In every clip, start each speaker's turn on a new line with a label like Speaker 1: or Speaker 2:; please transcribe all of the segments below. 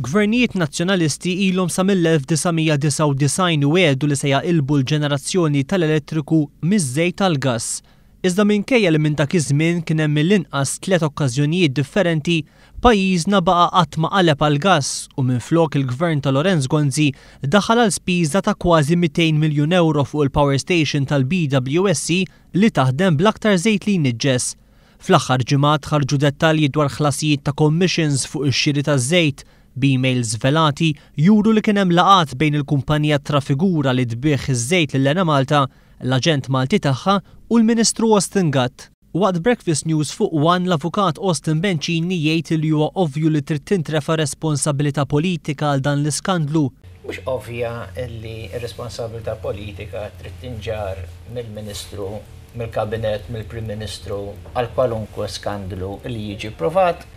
Speaker 1: Gvernijiet Nazzjonalisti ilhom sa mill-1999 iwiegħdu li se jaqilbu l-ġenerazzjoni tal-elettriku miż-żejt għall-gass. Iżda minkejja li minn dak iż-żmien kien hemm mill-inqas tliet okkażjonijiet differenti, pajjiżna baqa' qatt ma qaleb għall-gass u minflok il-Gvern ta' Lawrence Gonzi daħal għal spiża ta' kważi 200 miljun ewro fuq il-power station tal-BWSC li taħdem bl-aktar żejt li jniġġes. Fl-aħħar ġimgħat ħarġu dettalji dwar ħlasijiet ta' commissions fuq ix-xiri taż-żejt, b'emails żvelati juru li kien hemm laqgħat bejn il-kumpanija Trafigura li tbigħ iż-żejt lil Enemalta, l-aġent Malti tagħha u l-Ministru Austin Gatt. Waqt Breakfast News fuq one l-Avukat Austin Bencini jgħid li huwa ovvju li trid tintrefa' responsabilità politika għal dan l-iskandlu.
Speaker 2: Mhux ovvja li r-responsabilità politika trid tinġarr mill-Ministru, mill-Kabinett, mill-Prim Ministru għal kwalunkwe skandlu li jiġi pprovat.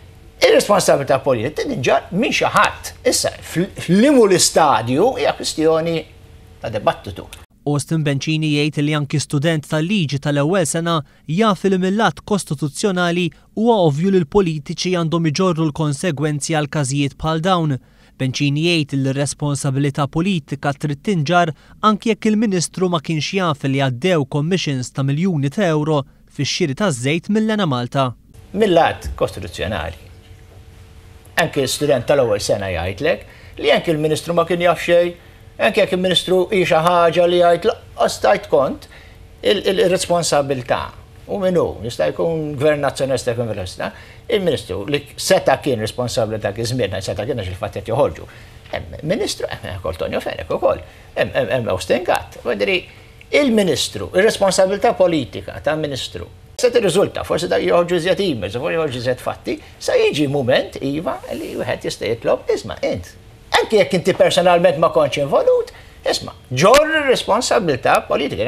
Speaker 2: Ir-responsabilità politika trid tinġarr minn xi ħadd. Issa, f'liema l-istadju hija kwistjoni ta' dibattitu.
Speaker 1: Austin Bencini jgħid li anki student tal-liġi tal-ewwel sena jaf li mill-lat kostituzzjonali huwa ovvju li l-politiċi għandhom iġorru l-konsegwenzi għal każijiet bħal dawn. Bencini jgħid li r-responsabilità politika trid tinġarr anki jekk il-Ministru ma kienx jaf li għaddew commissions ta' miljuni ta' ewro fix-xiri taż-żejt mill-Enemalta.
Speaker 2: Mill-lat kostituzzjonali, anki student tal-ewwel sena jgħidlek li anki l-Ministru ma kien jaf xejn, anki jekk il-Ministru hi xi ħaġa li jgħid laqqas tajt kont, il-responsabilità u min hu, jista' jkun gvern nazzjonalista jkun gvern il-Ministru li seta' kien responsabbli dak iż-żmien, seta' kien għax il-fatti qed joħorġu. Hemm Ministru, hemm ukoll Tonio Fenech ukoll, hemm Austin Gatt. Il-Ministru, ir-responsabilità politika ta' Ministru se tirriżulta, forsi dak joħorġu iżjed emails, forsi joħorġu iżjed fatti, sa jiġi mument iva li wieħed jista' jitlob isma' int. Anke jekk inti personalment ma kontx involut, isma' ġorr ir-responsabilità politika.